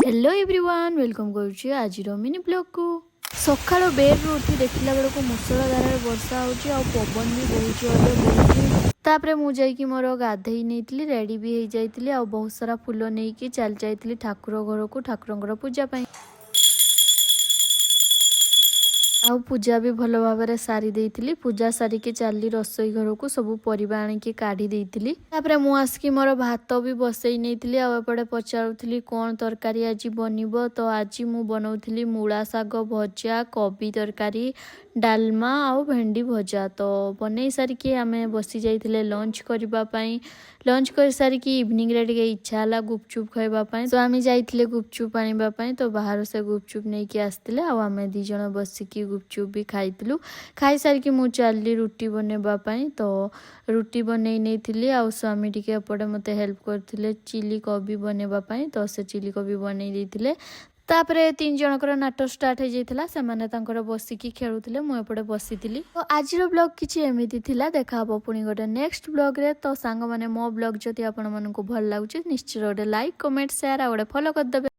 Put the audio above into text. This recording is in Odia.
ହ୍ୟାଲୋ ଏଭ୍ରିୱାନ୍, welcome କରୁଛି ଆଜିର ମିନି ବ୍ଲଗ୍କୁ। ସକାଳୁ ବେଡ଼୍ରୁ ଉଠି ଦେଖିଲା ବେଳକୁ ମୁଷଳ ଧାରାରେ ବର୍ଷା ହେଉଛି ଆଉ ପବନ ବି ବହୁତ ଜୋରରେ ବହୁଛି। ତାପରେ ମୁଁ ଯାଇକି ମୋର ଗାଧେଇ ନେଇଥିଲି, ରେଡ଼ି ବି ହେଇଯାଇଥିଲି ଆଉ ବହୁତ ସାରା ଫୁଲ ନେଇକି ଚାଲି ଯାଇଥିଲି ଠାକୁର ଘରକୁ ଠାକୁରଙ୍କର ପୂଜା ପାଇଁ। ଆଉ ପୂଜା ବି ଭଲ ଭାବରେ ସାରି ଦେଇଥିଲି। ପୂଜା ସାରିକି ଚାଲି ରୋଷେଇ ଘରକୁ, ସବୁ ପରିବା ଆଣିକି କାଢ଼ି ଦେଇଥିଲି। ତାପରେ ମୁଁ ଆସିକି ମୋର ଭାତ ବି ବସେଇ ନେଇଥିଲି ଆଉ ଏପଟେ ପଚାରୁଥିଲି କ'ଣ ତରକାରୀ ଆଜି ବନିବ। ତ ଆଜି ମୁଁ ବନଉଥିଲି ମୂଳା ଶାଗ ଭଜା, କୋବି ତରକାରୀ, ଡାଲମା ଆଉ ଭେଣ୍ଡି ଭଜା। ତ ବନେଇ ସାରିକି ଆମେ ବସି ଯାଇଥିଲେ ଲଞ୍ଚ କରିବା ପାଇଁ। ଲଞ୍ଚ କରିସାରିକି ଇଭିନିଂରେ ଟିକେ ଇଚ୍ଛା ହେଲା ଗୁପଚୁପ୍ ଖାଇବା ପାଇଁ, ତ ଆମେ ଯାଇଥିଲେ ଗୁପଚୁପ୍ ଆଣିବା ପାଇଁ। ତ ବାହାରୁ ସେ ଗୁପଚୁପ୍ ନେଇକି ଆସିଥିଲେ ଆଉ ଆମେ ଦୁଇ ଜଣ ବସିକି ଗୁପଚୁପ୍ ବି ଖାଇଥିଲୁ। ଖାଇସାରିକି ମୁଁ ଚାଲିଲି ରୁଟି ବନେଇବା ପାଇଁ। ତ ରୁଟି ବନେଇ ନେଇଥିଲି ଆଉ ସ୍ୱାମୀ ଟିକେ ଏପଟେ ମୋତେ ହେଲ୍ପ କରିଥିଲେ ଚିଲି କୋବି ବନେଇବା ପାଇଁ। ତ ସେ ଚିଲି କୋବି ବନେଇ ଦେଇଥିଲେ। ତାପରେ ତିନି ଜଣଙ୍କର ନାଟ ଷ୍ଟାର୍ଟ ହେଇଯାଇଥିଲା। ସେମାନେ ତାଙ୍କର ବସିକି ଖେଳୁଥିଲେ, ମୁଁ ଏପଟେ ବସିଥିଲି। ତ ଆଜିର ବ୍ଲଗ୍ କିଛି ଏମିତି ଥିଲା। ଦେଖା ହବ ପୁଣି ଗୋଟେ ନେକ୍ସଟ ବ୍ଲଗ୍ରେ। ତ ସାଙ୍ଗମାନେ, ମୋ ବ୍ଲଗ୍ ଯଦି ଆପଣମାନଙ୍କୁ ଭଲ ଲାଗୁଛି, ନିଶ୍ଚୟ ଗୋଟେ ଲାଇକ୍, କମେଣ୍ଟ, ସେୟାର ଆଉ ଗୋଟେ ଫଲୋ କରିଦେବେ।